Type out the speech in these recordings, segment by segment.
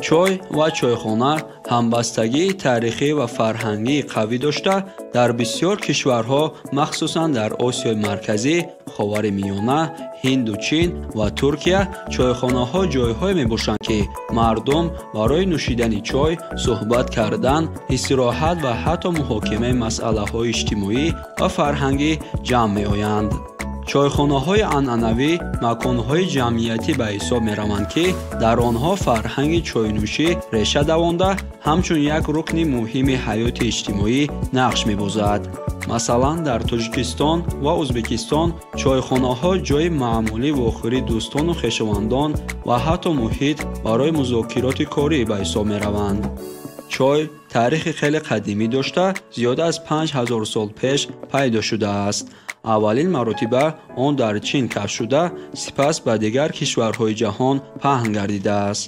Чой ва чойхона ҳамбастагии таърихӣ ва фарҳангии қавӣ дошта, дар бисёр кишварҳо, махсусан дар Осиёи Марказӣ, Ховари Миёна, Ҳинду Чин ва Туркия чойхонаҳо ҷойҳое мебошанд, ки мардум барои нӯшидани чой, суҳбат кардан, истироҳат ва ҳатто муҳокимаи масъалаҳои иҷтимоӣ ва фарҳангӣ ҷамъ меоянд. Чойхонаҳои анъанавӣ маконҳои ҷамъиятӣ ба ҳисоб мераванд, ки дар онҳо фарҳанги чойнӯшӣ реша давонда, ҳамчун як рукни муҳими ҳаёти иҷтимоӣ нақш мебозад. Масалан, дар Тоҷикистон ва Ӯзбекистон чойхонаҳо ҷойи маъмулии вохӯрии дӯстону хешовандон ва ҳатто муҳит барои музокироти корӣ ба ҳисоб мераванд. Чой таърихи хеле қадимӣ дошта, зиёда аз 5000 сол пеш пайдо шудааст. Аввалин маротиба он дар Чин кашф шуда, сипас ба дигар кишварҳои ҷаҳон паҳн гардидааст.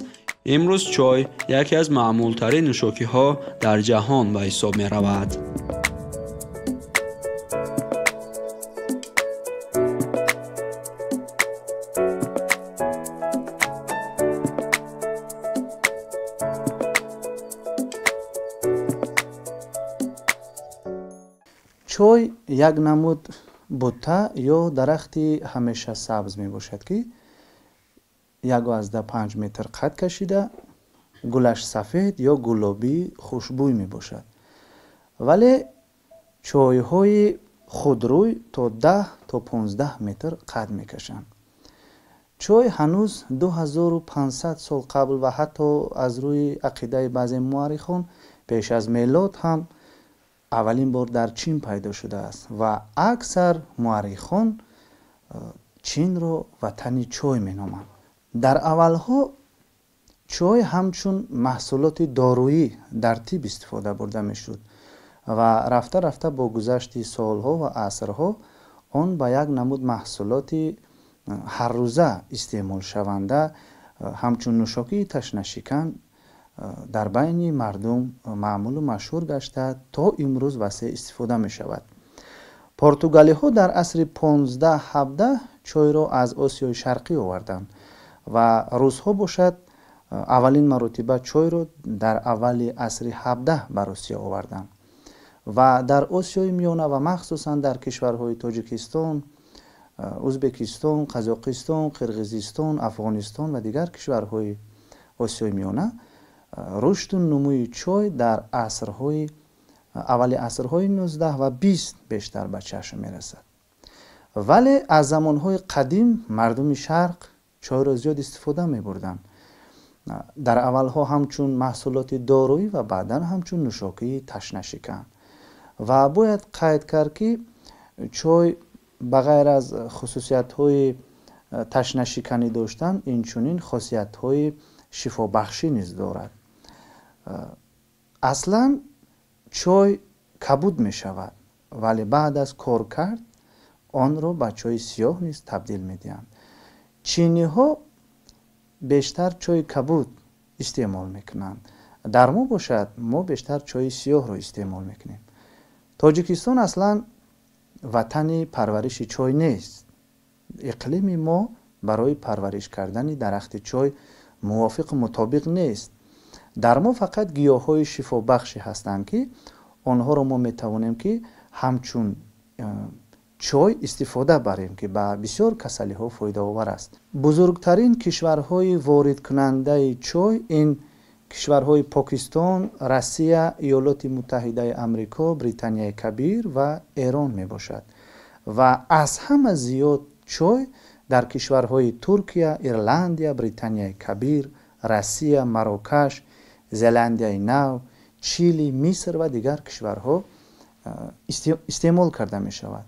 Имрӯз чой яке аз маъмултарин нӯшокиҳо дар ҷаҳон ба ҳисоб меравад. Чой як намуд бута ё дарахти ҳамеша сабз мебошад, ки 1,5 метр қад кашида, гулаш сафед ё гулобии хушбӯй мебошад. Вале чойҳои худрӯй то 10 то 15 метр қад мекашанд. Чой ҳанӯз 2500 сол қабл ва ҳатто аз рӯи ақидаи баъзе муаррихон пеш аз мелод ҳам аввалин бор дар Чин пайдо шудааст ва аксар муаррихон Чинро ватани чой меноманд. Дар аввалҳо чой ҳамчун маҳсулоти доруӣ дар тиб истифода бурда мешуд ва рафта-рафта бо гузашти солҳо ва асрҳо он ба як намуд маҳсулоти ҳаррӯза истеъмолшаванда ҳамчун нӯшокии ташнашикан дар байни мардум маъмулу машҳур гашта, то имрӯз васеъ истифода мешавад. Португалиҳо дар асри 15-17 чойро аз Осиёи Шарқӣ оварданд ва русҳо бошад аввалин маротиба чойро дар аввали асри 17 ба Русия оварданд ва дар Осиёи Миёна ва махсусан дар кишварҳои Тоҷикистон, Ӯзбекистон, Қазоқистон, Қирғизистон, Афғонистон ва дигар кишварҳои Осиёи Миёна рушду нумӯи чой дар асрҳои аввали асрҳои 19 ва 20 бештар ба чашм мерасад. Вале аз замонҳои қадим мардуми шарқ чойро зиёд истифода мебурданд. Дар аввалҳо ҳамчун маҳсулоти доруӣ ва баъдан ҳамчун нӯшокии ташнашикан. Ва бояд қайд кард, ки чой ба ғайр аз хусусиятҳои ташнашиканӣ доштан, инчунин хосиятҳои шифобахшӣ низ дорад. Аслан чой кабуд мешавад, вале баъд аз коркард онро ба чойи сиёҳ низ табдил медиҳанд. Чиниҳо бештар чойи кабуд истеъмол мекунанд. Дар мо бошад, мо бештар чойи сиёҳро истеъмол мекунем. Тоҷикистон аслан ватани парвариши чой нест. Иқлими мо барои парвариш кардани дарахти чой мувофиқу мутобиқ нест. Дар мо фақат гиёҳҳои шифобахше ҳастанд, ки онҳоро мо метавонем, ки ҳамчун чой истифода барем, ки ба бисёр касалиҳо фоидаовар аст. Бузургтарин кишварҳои воридкунандаи чой ин кишварҳои Покистон, Россия, Иёлоти Муттаҳидаи Амрико, Британияи Кабир ва Эрон мебошад. Ва аз ҳама зиёд чой дар кишварҳои Туркия, Ирландия, Британияи Кабир, Россия, Марокаш, Зеландияи Нав, Чили, Миср ва дигар кишварҳо истеъмол карда мешавад.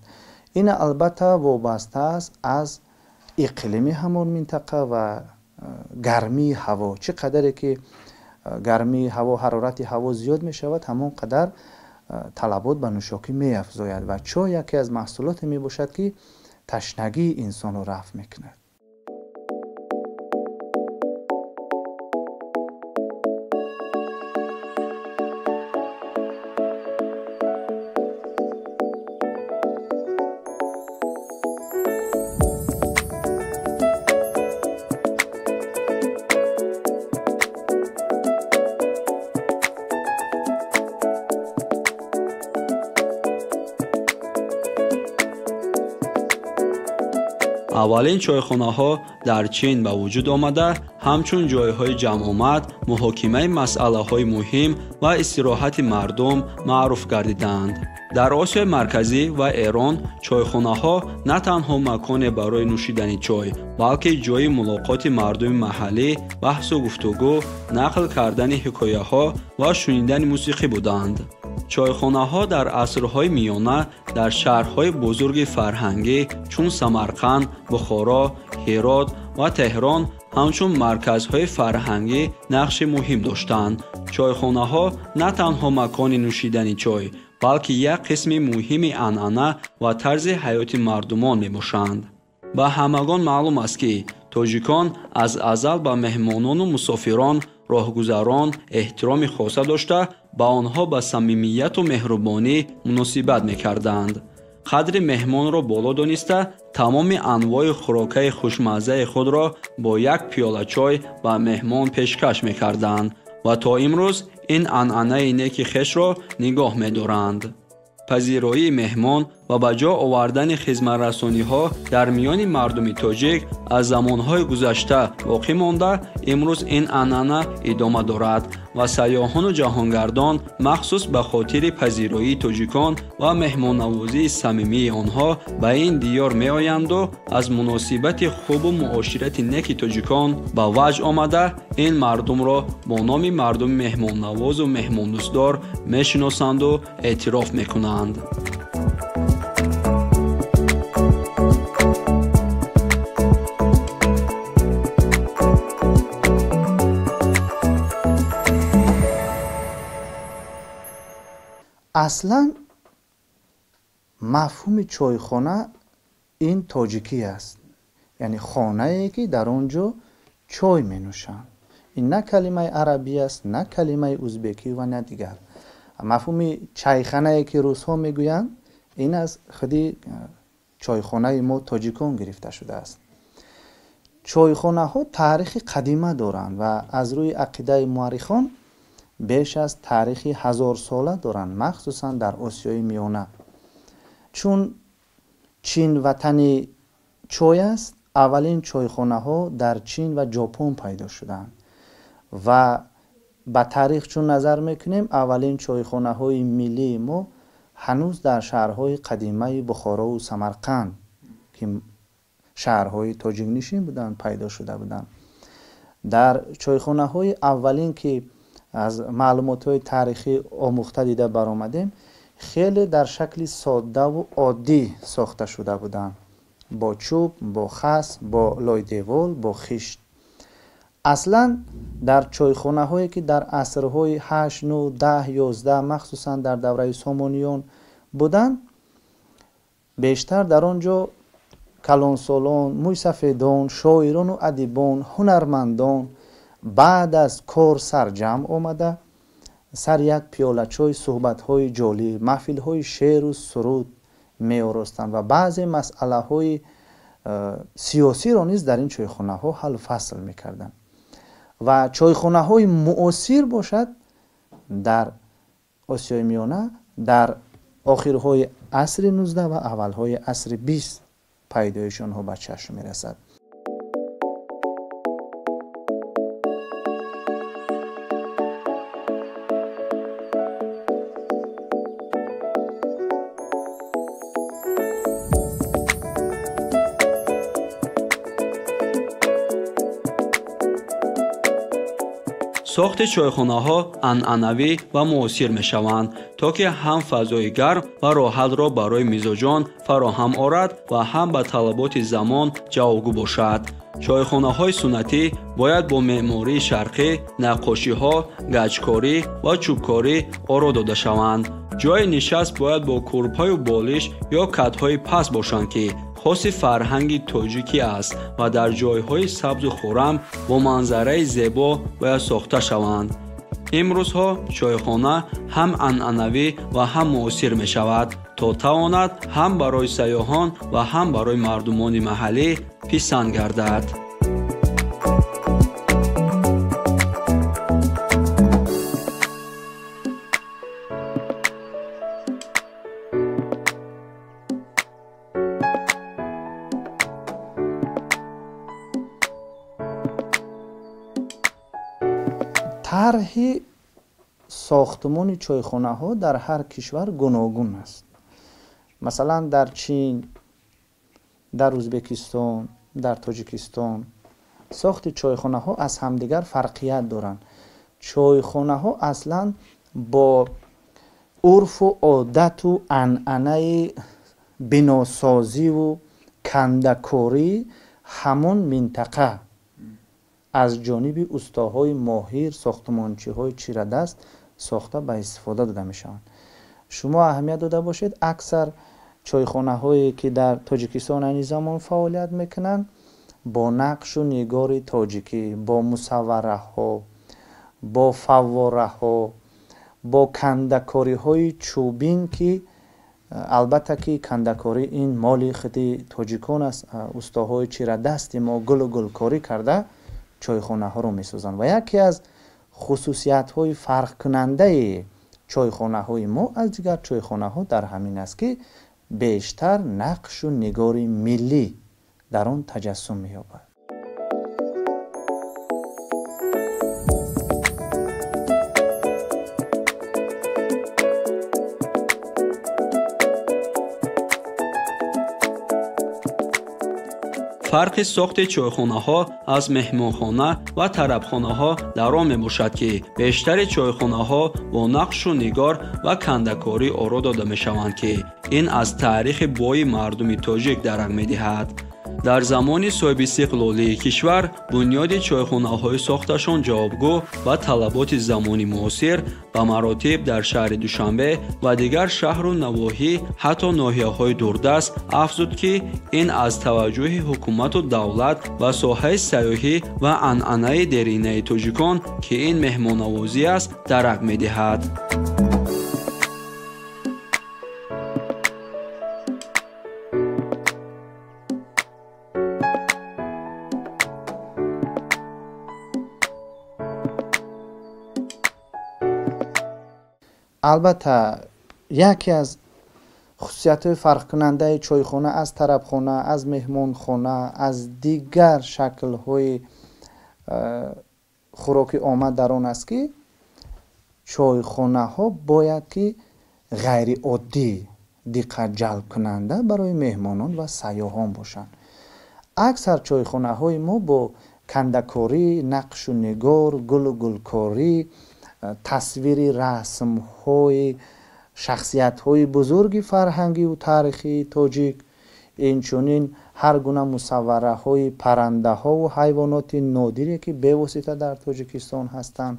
Ин албатта вобаста аст аз иқлими ҳамон минтақа ва гармии ҳаво. Чӣ қадаре ки гармии ҳаво, ҳарорати ҳаво зиёд мешавад, ҳамон қадар талабот ба нӯшокӣ меафзояд ва чой яке аз маҳсулоте мебошад, ки ташнагии инсонро рафъ мекунад. Аввалин чойхонаҳо дар Чин ба вуҷуд омада, ҳамчун ҷойҳои ҷамъомад, муҳокимаи масъалаҳои муҳим ва истироҳати мардум маъруф гардиданд. Дар Осиёи Марказӣ ва Эрон чойхонаҳо на танҳо маконе барои нӯшидани чой, балки ҷойи мулоқоти мардуми маҳаллӣ, баҳсу гуфтугӯ, нақл кардани ҳикояҳо ва шунидани мусиқӣ буданд. Чойхонаҳо дар асрҳои миёна дар шаҳрҳои бузурги фарҳангӣ чун Самарқанд, Бухоро, Ҳирот ва Теҳрон ҳамчун марказҳои фарҳангӣ нақши муҳим доштанд. Чойхонаҳо на танҳо макони нӯшидани чой, балки як қисми муҳими анъана ва тарзи ҳаёти мардумон мебошанд. Ба ҳамагон маълум аст, ки тоҷикон аз азал ба меҳмонону мусофирон, роҳгузарон эҳтироми хоса дошта, ба онҳо ба самимияту меҳрубонӣ муносибат мекарданд. Қадри меҳмонро боло дониста, тамоми анвои хӯрокаи хушмаззаи худро бо як пиёла чой ба меҳмон пешкаш мекарданд ва то имрӯз ин анъанаи неки хешро нигоҳ медоранд. Пазироии меҳмон ва ба ҷо овардани хизматрасониҳо дар миёни мардуми тоҷик аз замонҳои гузашта боқӣ монда, имрӯз ин анъана идома дорад ва сайёҳону ҷаҳонгардон махсус ба хотири пазироии тоҷикон ва меҳмоннавозии самимии онҳо ба ин диёр меоянду аз муносибати хубу муоширати неки тоҷикон ба ваҷд омада, ин мардумро бо номи мардуми меҳмоннавозу меҳмондӯстдор мешиносанду эътироф мекунанд. Аслан мафҳуми чойхона ин тоҷикӣ аст, яъне хонае, ки дар он ҷо чой менӯшанд. Ин на калимаи арабӣ аст, на калимаи узбекӣ ва на дигар. Мафҳуми чайханае, ки русҳо мегӯянд, ин аз худи чойхонаи мо тоҷикон гирифта шудааст. Чойхонаҳо таърихи қадима доранд ва аз рӯи ақидаи муаррихон беш аз таърихи ҳазорсола доранд, махсусан дар Осиёи Миёна. Чун Чин ватани чой аст, аввалин чойхонаҳо дар Чин ва Ҷопон пайдо шуданд ва ба таърих чун назар мекунем, аввалин чойхонаҳои миллии мо ҳанӯз дар шаҳрҳои қадимаи Бухорову Самарқанд, ки шаҳрҳои тоҷикнишин буданд, пайдо шуда буданд. Дар чойхонаҳои аввалин, ки аз маълумотҳои таърихӣ омӯхта дида баромадем, хеле дар шакли соддаву оддӣ сохта шуда буданд, бо чӯб, бо хас, бо лойдевол, бо хишт. Аслан дар чойхонаҳое, ки дар асрҳои 8, 9, 10, 11, махсусан дар давраи Сомониён буданд, бештар дар он ҷо калонсолон, мӯйсафедон, шоирону адибон, ҳунармандон баъд аз кор сарҷамъ омада, сар як пиёла чой суҳбатҳои ҷолиб, маҳфилҳои шеъру суруд меоростанд ва баъзе масъалаҳои сиёсиро низ дар ин чойхонаҳо ҳаллу фасл мекарданд. Ва чойхонаҳои муосир бошад дар Осиёи Миёна дар охирҳои асри 19 ва аввалҳои асри 20 пайдоиши онҳо ба чашм мерасад. Сохти чойхонаҳо анъанавӣ ва муосир мешаванд, то ки ҳам фазои гарм ва роҳатро барои мизоҷон фароҳам орад ва ҳам ба талаботи замон ҷавобгӯ бошад. Чойхонаҳои суннатӣ бояд бо меъмории шарқӣ, наққошиҳо, гаҷкорӣ ва чӯбкорӣ оро дода шаванд. Ҷойи нишаст бояд бо курпаю болиш ё катҳои паст бошанд, ки хоси фарҳанги тоҷикӣ аст ва дар ҷойҳои сабзу хуррам бо манзараи зебо бояд сохта шаванд. Имрӯзҳо чойхона ҳам анъанавӣ ва ҳам муосир мешавад, то тавонад ҳам барои сайёҳон ва ҳам барои мардумони маҳаллӣ писанд гардад. Тарҳи сохтмони чойхонаҳо дар ҳар кишвар гуногун аст. Масалан, дар Чин, дар Ӯзбекистон, дар Тоҷикистон сохти чойхонаҳо аз ҳамдигар фарқият доранд. Чойхонаҳо аслан бо урфу одату анъанаи биносозиву кандакорӣ ҳамон минтақа аз ҷониби устоҳои моҳир, сохтмончиҳои чирадаст сохта ба истифода дода мешаванд. Шумо аҳамият дода бошед, аксар чойхонаҳое ки дар Тоҷикистон айни замон фаъолият мекунанд, бо нақшу нигори тоҷикӣ, бо мусаввараҳо, бо фаввораҳо, бо кандакориҳои чӯбин, ки албатта ки кандакорӣ ин моли худи тоҷикон аст. Устоҳои чирадасти мо гулу гулкорӣ карда чойхонаҳоро месозанд ва яке аз хусусиятҳои фарқкунандаи чойхонаҳои мо аз дигар чойхонаҳо дар ҳамин аст, ки бештар нақшу нигори миллӣ дар он таҷассум меёбад. Фарқи сохти чойхонаҳо аз меҳмонхона ва тарабхонаҳо дар он мебошад, ки бештари чойхонаҳо бо нақшу нигор ва кандакорӣ оро дода мешаванд, ки ин аз таърихи бои мардуми тоҷик дарак медиҳад. Дар замони соҳибистиқлолии кишвар бунёди чойхонаҳои сохташон ҷавобгӯ ба талаботи замони муосир ба маротиб дар шаҳри Душанбе ва дигар шаҳру навоҳӣ, ҳатто ноҳияҳои дурдаст афзуд, ки ин аз таваҷҷӯҳи ҳукумату давлат ба соҳаи сайёҳӣ ва анъанаи деринаи тоҷикон, ки ин меҳмоннавозӣ аст, дарак медиҳад. Албатта, яке аз хусусиятҳои фарқкунандаи чойхона аз тарабхона, аз меҳмонхона, аз дигар шаклҳои хӯроки омма дар он аст, ки чойхонаҳо бояд ки ғайриоддӣ, диққатҷалбкунанда барои меҳмонон ва сайёҳон бошанд. Аксар чойхонаҳои мо бо кандакорӣ, нақшу нигор, гулу гулкорӣ, тасвири расмҳои шахсиятҳои бузурги фарҳангию таърихии тоҷик, инчунин ҳар гуна мусаввараҳои паррандаҳову ҳайвоноти нодире, ки бевосита дар Тоҷикистон ҳастанд,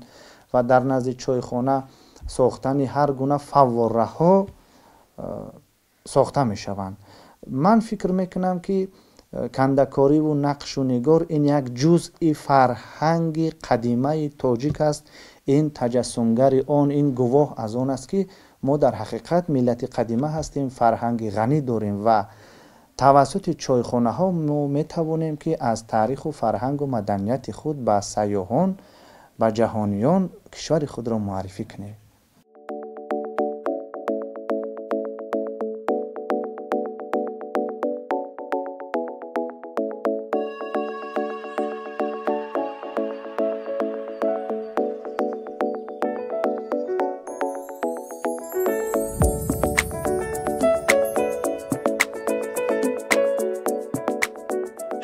ва дар назди чойхона сохтани ҳар гуна фаввораҳо сохта мешаванд. Ман фикр мекунам, ки кандакориву нақшу нигор ин як ҷузъи фарҳанги қадимаи тоҷик аст. Ин таҷассумгари он, ин гувоҳ аз он аст, ки мо дар ҳақиқат миллати қадима ҳастем, фарҳанги ғанӣ дорем ва тавассути чойхонаҳо мо метавонем, ки аз таъриху фарҳангу маданияти худ ба сайёҳон, ба ҷаҳониён кишвари худро муаррифӣ кунем.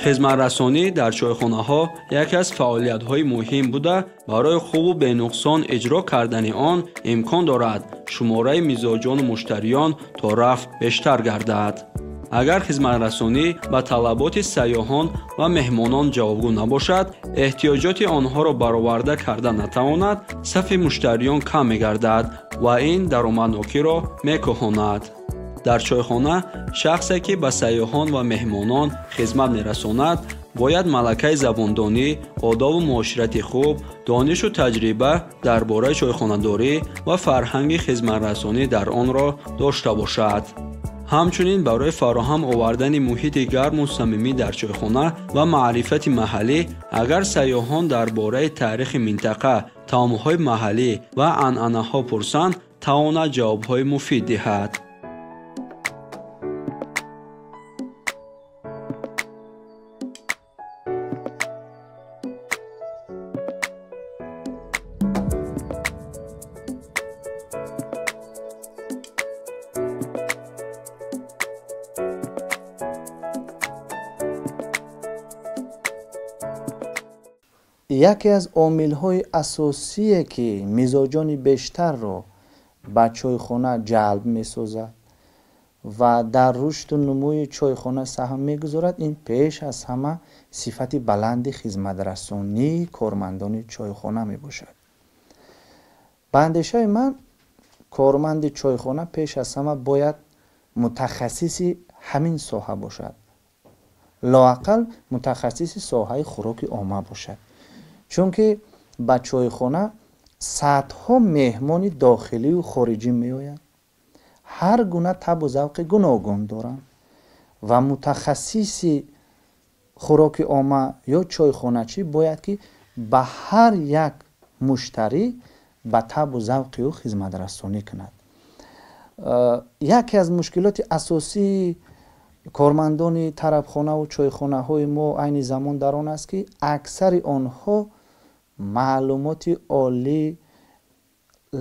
Хизматрасонӣ дар чойхонаҳо яке аз фаъолиятҳои муҳим буда, барои хубу бенуқсон иҷро кардани он имкон дорад шумораи мизоҷону муштариён то рафт бештар гардад. Агар хизматрасонӣ ба талаботи сайёҳон ва меҳмонон ҷавобгӯ набошад, эҳтиёҷоти онҳоро бароварда карда натавонад, сафи муштариён кам мегардад ва ин даромаднокиро мекӯҳонад. Дар чойхона шахсе, ки ба сайёҳон ва меҳмонон хизмат мерасонад, бояд малакаи забондонӣ, одобу муоширати хуб, донишу таҷриба дар бораи чойхонадорӣ ва фарҳанги хизматрасонӣ дар онро дошта бошад. Ҳамчунин барои фароҳам овардани муҳити гарму самимӣ дар чойхона ва маърифати маҳаллӣ, агар сайёҳон дар бораи таърихи минтақа, таомҳои маҳаллӣ ва анъанаҳо пурсанд, тавонад ҷавобҳои муфид диҳад. Яке аз омилҳои асосие, ки мизоҷони бештарро ба чойхона ҷалб месозад ва дар рушду нумӯи чойхона саҳм мегузорад, ин пеш аз ҳама сифати баланди хизматрасонии кормандони чойхона мебошад. Ба андешаи ман, корманди чойхона пеш аз ҳама бояд мутахассиси ҳамин соҳа бошад, лоақал мутахассиси соҳаи хӯроки омма бошад, чунки ба чойхона садҳо меҳмони дохилию хориҷӣ меоянд, ҳар гуна табу завқи гуногун доранд ва мутахассиси хӯроки омма ё чойхоначӣ бояд ки ба ҳар як муштарӣ ба табу завқи ӯ хизматрасонӣ кунад. Яке аз мушкилоти асосии кормандони тарабхонаву чойхонаҳои мо айни замон дар он аст, ки аксари онҳо маълумоти олӣ,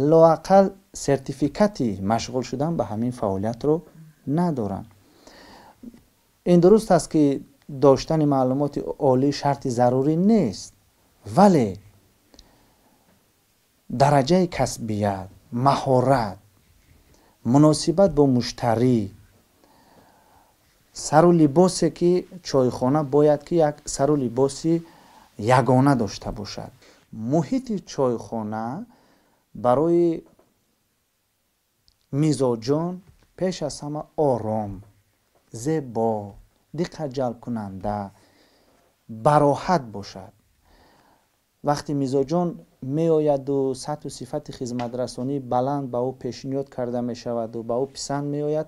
лоақал сертификати машғул шудан ба ҳамин фаъолиятро надоранд. Ин дуруст аст, ки доштани маълумоти олӣ шарти зарурӣ нест, вале дараҷаи касбият, маҳорат, муносибат бо муштарӣ, сару либосе, ки чойхона бояд ки як сару либоси ягона дошта бошад. Муҳити чойхона барои мизоҷон пеш аз ҳама ором, зебо, диққатҷалбкунанда, бароҳат бошад. Вақте мизоҷон меояду сатҳу сифати хизматрасонии баланд ба ӯ пешниҳод карда мешаваду ба ӯ писанд меояд,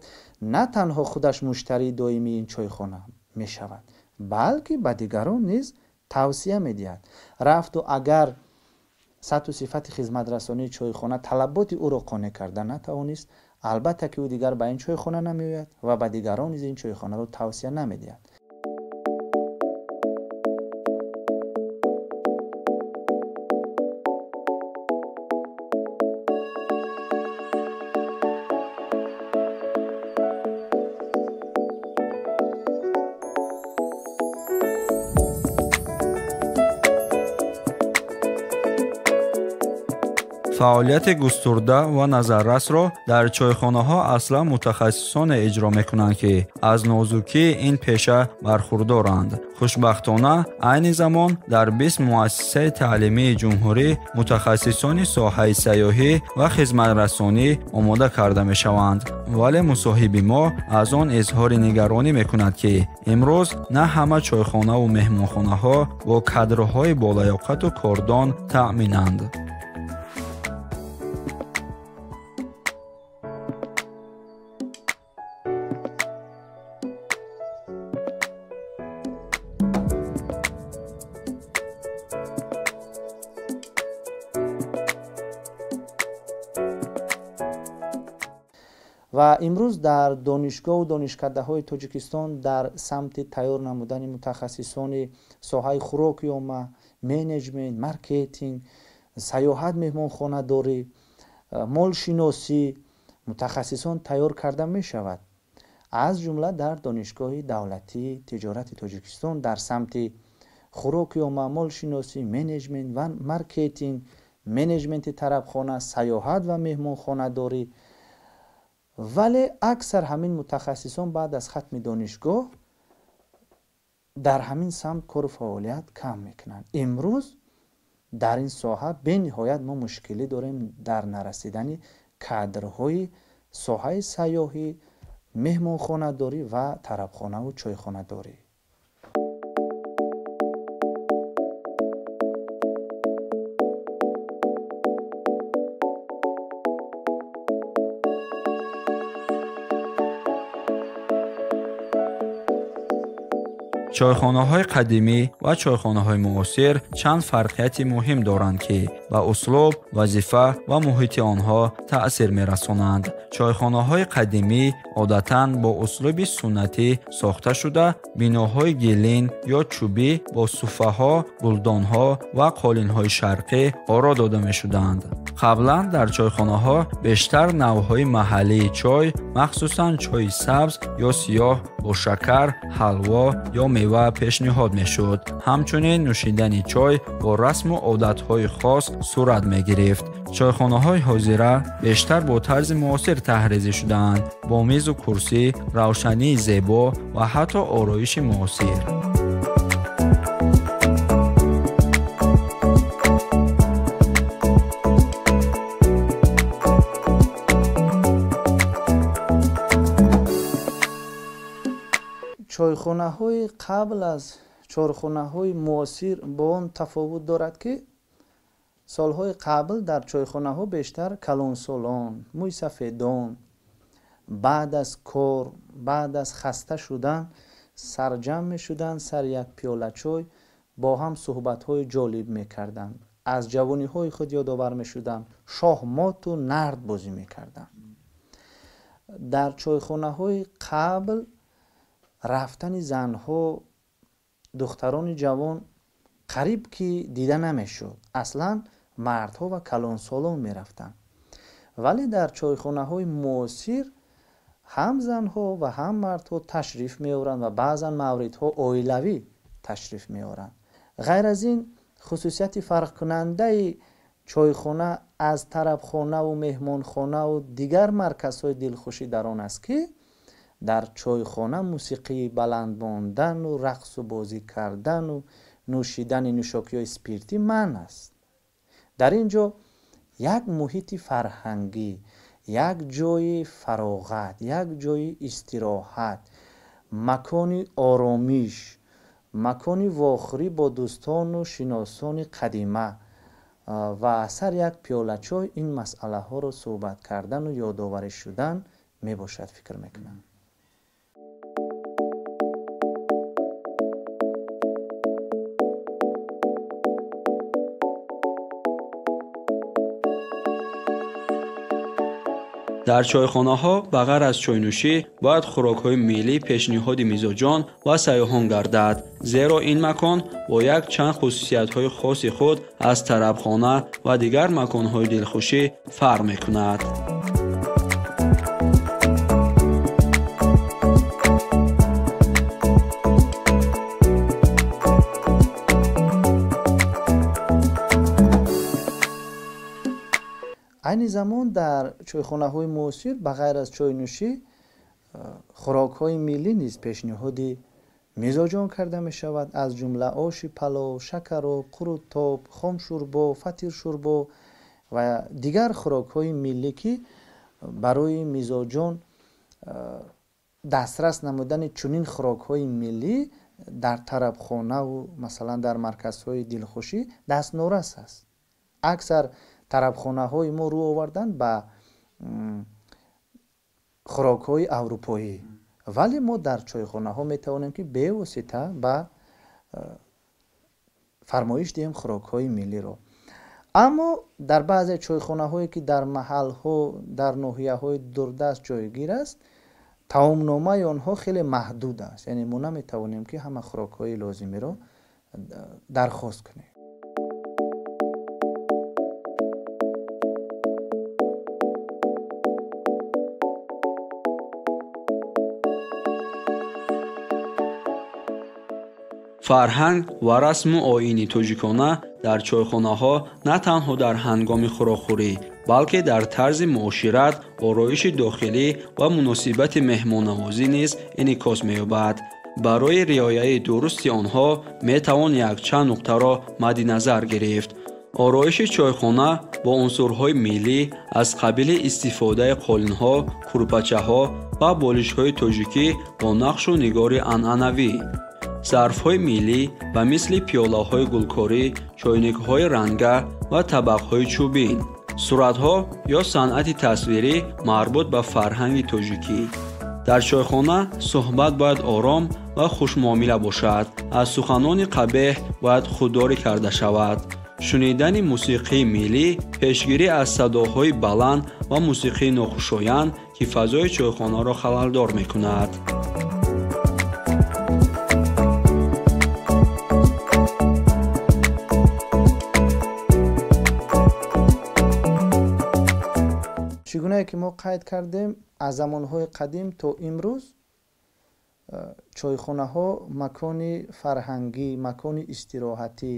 на танҳо худаш муштарии доимии ин чойхона мешавад, балки ба дигарон низ тавсия медиҳад. Рафту агар сатҳу сифати хизматрасонии чойхона талаботи ӯро қонеъ карда натавонист, албатта ки ӯ дигар ба ин чойхона намеояд ва ба дигарон низ ин чойхонаро тавсия намедиҳад. Фаъолияти густурда ва назаррасро дар чойхонаҳо аслан мутахассисоне иҷро мекунанд, ки аз нозукии ин пеша бархурдоранд. Хушбахтона, айни замон дар 20 муассисаи таълимии ҷумҳурӣ мутахассисони соҳаи сайёҳӣ ва хизматрасонӣ омода карда мешаванд. Вале мусоҳиби мо аз он изҳори нигаронӣ мекунад, ки имрӯз на ҳама чойхонаву меҳмонхонаҳо бо кадрҳои болаёқату кордон таъминанд. Ва имрӯз дар донишгоҳу донишкадаҳои Тоҷикистон дар самти тайёр намудани мутахассисони соҳаи хӯроки омма, менеҷмент, маркетинг, сайёҳат, меҳмонхонадорӣ, молшиносӣ мутахассисон тайёр карда мешавад. Аз ҷумла дар Донишгоҳи давлатии тиҷорати Тоҷикистон дар самти хӯроки омма, молшиносӣ, менеҷмент ва маркетинг, менеҷменти тарабхона, сайёҳат ва меҳмонхонадорӣ. Вале аксар ҳамин мутахассисон баъд аз хатми донишгоҳ дар ҳамин самт кору фаъолият кам мекунанд. Имрӯз дар ин соҳа бениҳоят мо мушкилӣ дорем дар нарасидани кадрҳои соҳаи сайёҳӣ, меҳмонхонадорӣ ва тарабхонаву чойхонадорӣ. Чойхонаҳои қадимӣ ва чойхонаҳои муосир чанд фарқияти муҳим доранд, ки ба услуб, вазифа ва муҳити онҳо таъсир мерасонанд. Чойхонаҳои қадимӣ одатан бо услуби суннатӣ сохта шуда, биноҳои гилин ё чӯбӣ бо суфаҳо, гулдонҳо ва қолинҳои шарқӣ оро дода мешуданд. Қаблан дар чойхонаҳо бештар навъҳои маҳаллии чой, махсусан чойи сабз ё сиёҳ бо шакар, ҳалво ё мева пешниҳод мешуд. Ҳамчунин нӯшидани чой бо расму одатҳои хос сурат мегирифт. Чойхонаҳои ҳозира бештар бо тарзи муосир таҳризӣ шудаанд, бо мизу курсӣ, равшании зебо ва ҳатто ороиши муосир. Чойхонаҳои қабл аз чойхонаҳои муосир бо он тафовут дорад, ки солҳои қабл дар чойхонаҳо бештар калонсолон, мӯйсафедон баъд аз кор, баъд аз хаста шудан сарҷамъ мешуданд, сари як пиёла чой бо ҳам суҳбатҳои ҷолиб мекарданд, аз ҷавониҳои худ ёдовар мешуданд, шоҳмоту нард бозӣ мекарданд. Дар чойхонаҳои қабл рафтани занҳо, духтарони ҷавон қариб ки дида намешуд. Аслан мардҳо ва калонсолон мерафтанд. Вале дар чойхонаҳои муосир ҳам занҳо ва ҳам мардҳо ташриф меоранд ва баъзан мавридҳо оилавӣ ташриф меоранд. Ғайр аз ин, хусусияти фарқкунандаи чойхона аз тарабхонаву меҳмонхонаву дигар марказҳои дилхушӣ дар он аст, ки дар чойхона мусиқии баланд мондану рақсу бозӣ кардану нӯшидани нӯшокиҳои спиртӣ манъ аст. Дар ин ҷо як муҳити фарҳангӣ, як ҷои фароғат, як ҷои истироҳат, макони оромиш, макони вохӯрӣ бо дӯстону шиносони қадима ва сар як пиёла чой ин масъалаҳоро суҳбат кардану ёдоварӣ шудан мебошад, фикр мекунам. Дар чойхонаҳо ба ғайр аз чойнӯшӣ бояд хӯрокҳои миллӣ пешниҳоди мизоҷон ва сайёҳон гардад, зеро ин макон бо якчанд хусусиятҳои хоси худ аз тарабхона ва дигар маконҳои дилхушӣ фарқ мекунад. Айни замон дар чойхонаҳои муосир ба ғайр аз чойнӯшӣ хӯрокҳои миллӣ низ пешниҳоди мизоҷон карда мешавад, аз ҷумла оши палов, шакароб, қурутоб, хомшӯрбо, фатиршӯрбо ва дигар хӯрокҳои миллӣ, ки барои мизоҷон дастрас намудани чунин хӯрокҳои миллӣ дар тарабхонаву масалан дар марказҳои дилхушӣ дастнорас аст. Аксар тарабхонаҳои мо рӯ оварданд ба хӯрокҳои аврупоӣ, вале мо дар чойхонаҳо метавонем, ки бевосита ба фармоиш диҳем хӯрокҳои миллиро. Аммо дар баъзе чойхонаҳое, ки дар маҳалҳо, дар ноҳияҳои дурдаст ҷойгир аст, таомномаи онҳо хеле маҳдуд аст. Яъне мо наметавонем, ки ҳама хӯрокҳои лозимиро дархост кунем. Фарҳанг ва расму оини тоҷикона дар чойхонаҳо на танҳо дар ҳангоми хӯрокхӯрӣ, балки дар тарзи муошират, ороиши дохилӣ ва муносибати меҳмоннавозӣ низ инъикос меёбад. Барои риояи дурусти онҳо метавон якчанд нуқтаро мадди назар гирифт. Ороиши чойхона бо унсурҳои миллӣ аз қабили истифодаи қолинҳо, курпачаҳо ва болишҳои тоҷикӣ бо нақшу нигори анъанавӣ, зарфҳои миллӣ ба мисли пиёлаҳои гулкорӣ, чойникҳои ранга ва табақҳои чӯбин, суратҳо ё санъати тасвирӣ марбут ба фарҳанги тоҷикӣ. Дар чойхона суҳбат бояд ором ва хушмуомила бошад. Аз суханони қабеҳ бояд худдорӣ карда шавад. Шунидани мусиқии миллӣ, пешгирӣ аз садоҳои баланд ва мусиқии нохушоянд, ки фазои чойхонаро халалдор мекунад. Чӣ гунае ки мо қайд кардем, аз замонҳои қадим то имрӯз чойхонаҳо макони фарҳангӣ, макони истироҳатӣ,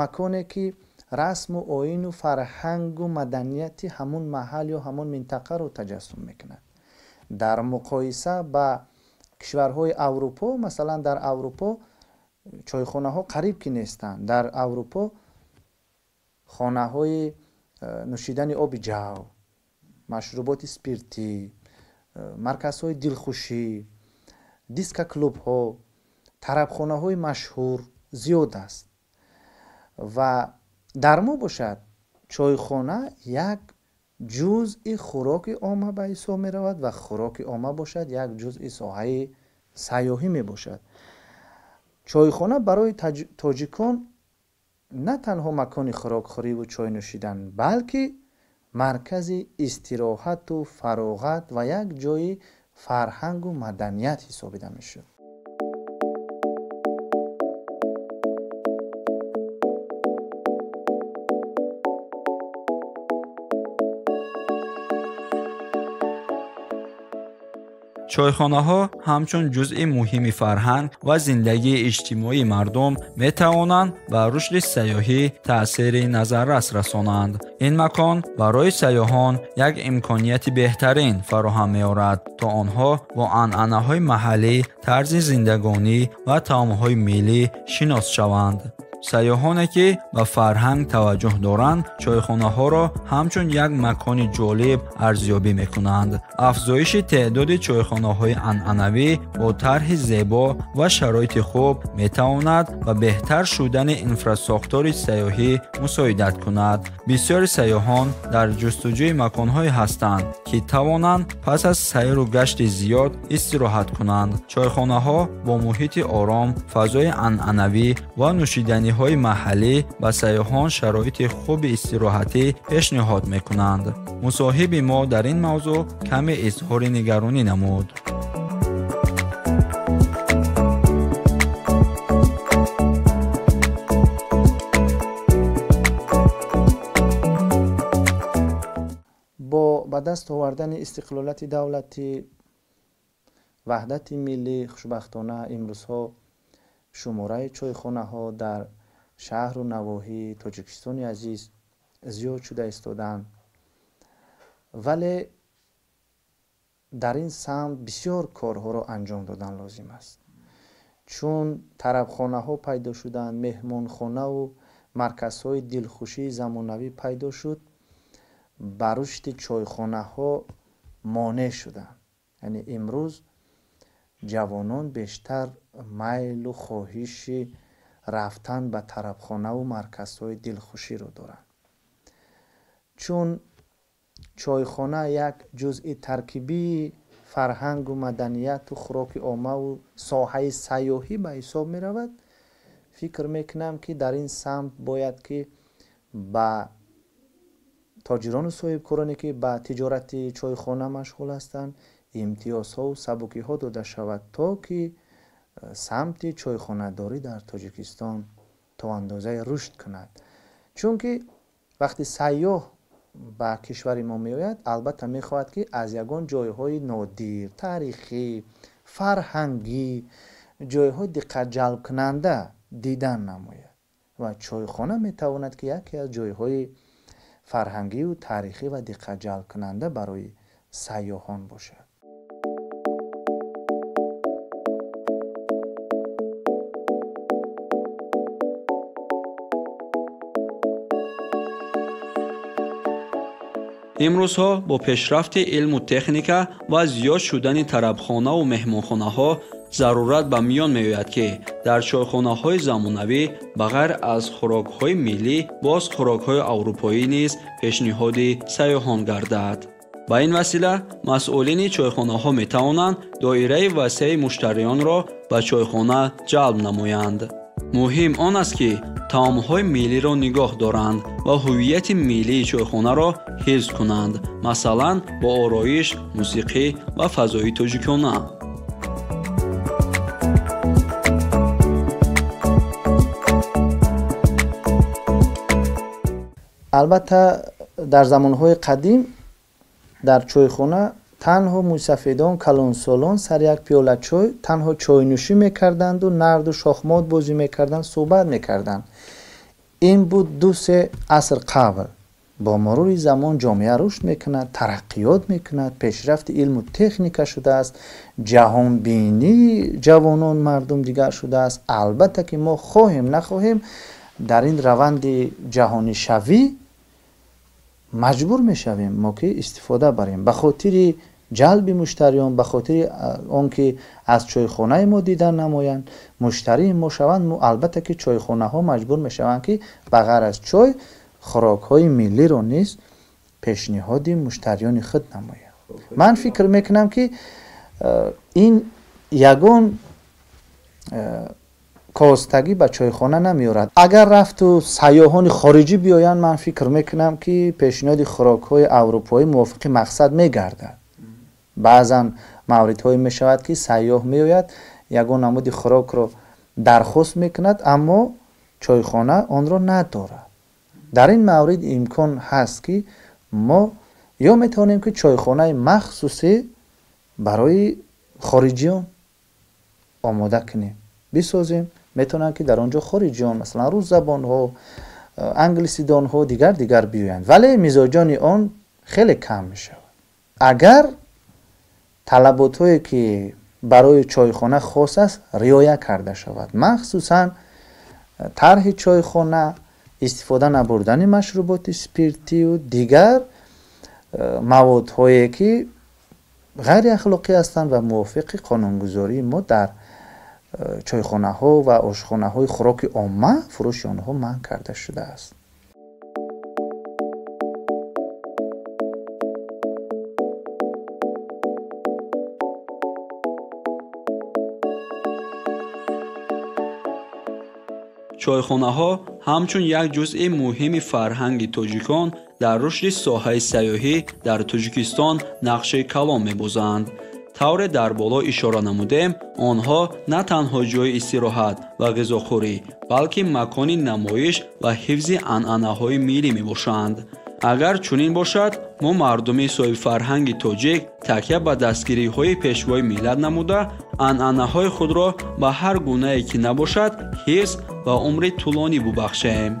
маконе ки расму оину фарҳангу маданияти ҳамун маҳал ё ҳамон минтақаро таҷассум мекунад. Дар муқоиса ба кишварҳои Аврупо, масалан, дар Аврупо чойхонаҳо қариб ки нестанд. Дар Аврупо хонаҳои нӯшидани оби ҷав, машруботи спиртӣ, марказҳои дилхушӣ, дискоклубҳо, тарабхонаҳои машҳур зиёд аст. Ва дар мо бошад, чойхона як ҷузъи хӯроки омма ба ҳисоб меравад ва хӯроки омма бошад, як ҷузъи соҳаи сайёҳӣ мебошад. Чойхона барои тоҷикон на танҳо макони хӯрокхӯриву чой нӯшидан, балки маркази истироҳату фароғат ва як ҷойи фарҳангу маданият ҳисобида мешуд. Чойхонаҳо ҳамчун ҷузъи муҳими фарҳанг ва зиндагии иҷтимоии мардум метавонанд ба рушди сайёҳӣ таъсири назаррас расонанд. Ин макон барои сайёҳон як имконияти беҳтарин фароҳам меорад, то онҳо бо анъанаҳои маҳаллӣ, тарзи зиндагонӣ ва таомҳои миллӣ шинос шаванд. Сайёҳоне ки ба фарҳанг таваҷҷӯҳ доранд, чойхонаҳоро ҳамчун як макони ҷолиб арзёбӣ мекунанд. Афзоиши теъдоди чойхонаҳои анъанавӣ бо тарҳи зебо ва шароити хуб метавонад ба беҳтар шудани инфрасохтори сайёҳӣ мусоидат кунад. Бисёри сайёҳон дар ҷустуҷӯи маконҳое ҳастанд, ки тавонанд пас аз сайру гашти зиёд истироҳат кунанд. Чойхонаҳо бо муҳити ором, фазои анъанавӣ ва нӯшиданиҳои маҳаллӣ ба сайёҳон шароити хуби истироҳатӣ пешниҳод мекунанд. Мусоҳиби мо дар ин мавзӯъ каме изҳори нигаронӣ намуд. Бо ба даст овардани истиқлолияти давлатӣ, ваҳдати миллӣ, хушбахтона имрӯзҳо шумораи чойхонаҳо дар шаҳру навоҳии Тоҷикистони азиз зиёд шуда истодаанд, вале дар ин самт бисёр корҳоро анҷом додан лозим аст. Чун тарабхонаҳо пайдо шуданд, меҳмонхонаву марказҳои дилхушии замонавӣ пайдо шуд, ба рушди чойхонаҳо монеъ шуданд. Яъне имрӯз ҷавонон бештар майлу хоҳиши рафтан ба тарабхонаву марказҳои дилхуширо доранд. Чун чойхона як ҷузъи таркибии фарҳангу маданияту хӯроки оммаву соҳаи сайёҳӣ ба ҳисоб меравад, фикр мекунам, ки дар ин самт бояд ки ба тоҷирону соҳибкороне, ки ба тиҷорати чойхона машғул ҳастанд, имтиёзҳову сабукиҳо дода шавад, то ки самти чойхонадорӣ дар Тоҷикистон то андозае рушд кунад. Чунки вақти сайёҳ ба кишвари мо меояд, албатта мехоҳад, ки аз ягон ҷойҳои нодир, таърихӣ, фарҳангӣ, ҷойҳои диққатҷалбкунанда дидан намояд ва чойхона метавонад, ки яке аз ҷойҳои фарҳангию таърихӣ ва диққатҷалбкунанда барои сайёҳон бошад. Имрӯзҳо бо пешрафти илму техника ва зиёд шудани тарабхонаву меҳмонхонаҳо зарурат ба миён меояд, ки дар чойхонаҳои замонавӣ ба ғайр аз хӯрокҳои миллӣ боз хӯрокҳои аврупоӣ низ пешниҳоди сайёҳон гардад. Ба ин васила масъулини чойхонаҳо метавонанд доираи васеи муштариёнро ба чойхона ҷалб намоянд. Муҳим он аст, ки таомҳои миллиро нигоҳ доранд ва ҳуввияти миллии чойхонаро ҳифз кунанд, масалан, бо ороиш, мусиқӣ ва фазои тоҷикона. Албатта, дар замонҳои қадим Дар чойхона танҳо мӯйсафедон, калонсолон сари як пиёла чой танҳо чойнӯшӣ мекарданду нарду шохмот бозӣ мекарданд, суҳбат мекарданд. Ин буд 2-3 аср қабл. Бо мурури замон ҷомеа рушд мекунад, тараққиёт мекунад, пешрафти илму техника шудааст, ҷаҳонбинии ҷавонон мардум дигар шудааст. Албатта ки мо хоҳем нахоҳем дар ин раванди ҷаҳонишавӣ маҷбур мешавем мо ки истифода барем ба хотири ҷалби муштариён, ба хотири он ки аз чойхонаи мо дидан намоянд, муштарии мо шаванд. Мо албатта ки чойхонаҳо маҷбур мешаванд ки ба ғайр аз чой хӯрокҳои миллиро низ пешниҳоди муштариёни худ намоянд. Ман фикр мекунам ки ин ягон костагӣ ба чойхона намеорад. Агар рафту сайёҳони хориҷӣ биёянд, ман фикр мекунам ки пешниҳоди хӯрокҳои аврупоӣ мувофиқи мақсад мегардад. Баъзан мавридҳое мешавад ки сайёҳ меояд, ягон намуди хӯрокро дархост мекунад, аммо чойхона онро надорад. Дар ин маврид имкон ҳаст ки мо ё метавонем ки чойхонаи махсусе барои хориҷиён омода кунем, бисозем. Метавонанд ки дар он ҷо хориҷиён, масалан русзабонҳо, англисидонҳо, дигар биёянд, вале мизоҷони он хеле кам мешавад. Агар талаботҳое ки барои чойхона хос аст риоя карда шавад, махсусан тарҳи чойхона, истифода набурдани машруботи спиртию дигар маводҳое ки ғайриахлоқӣ ҳастанд ва мувофиқи қонунгузории мо дар чойхонаҳо ва ошхонаҳои хӯроки омма фурӯши онҳо манъ карда шудааст. Чойхонаҳо ҳамчун як ҷузъи муҳими фарҳанги тоҷикон дар рушди соҳаи сайёҳӣ дар Тоҷикистон нақши калон мебозанд. Тавре дар боло ишора намудем, онҳо на танҳо ҷойи истироҳат ва ғизохӯрӣ, балки макони намоиш ва ҳифзи анъанаҳои миллӣ мебошанд. Агар чунин бошад, мо мардуми соҳибфарҳанги тоҷик такя ба дастгириҳои пешвои миллат намуда, анъанаҳои худро ба ҳар гунае ки набошад ҳифз ва умри тӯлонӣ бубахшем.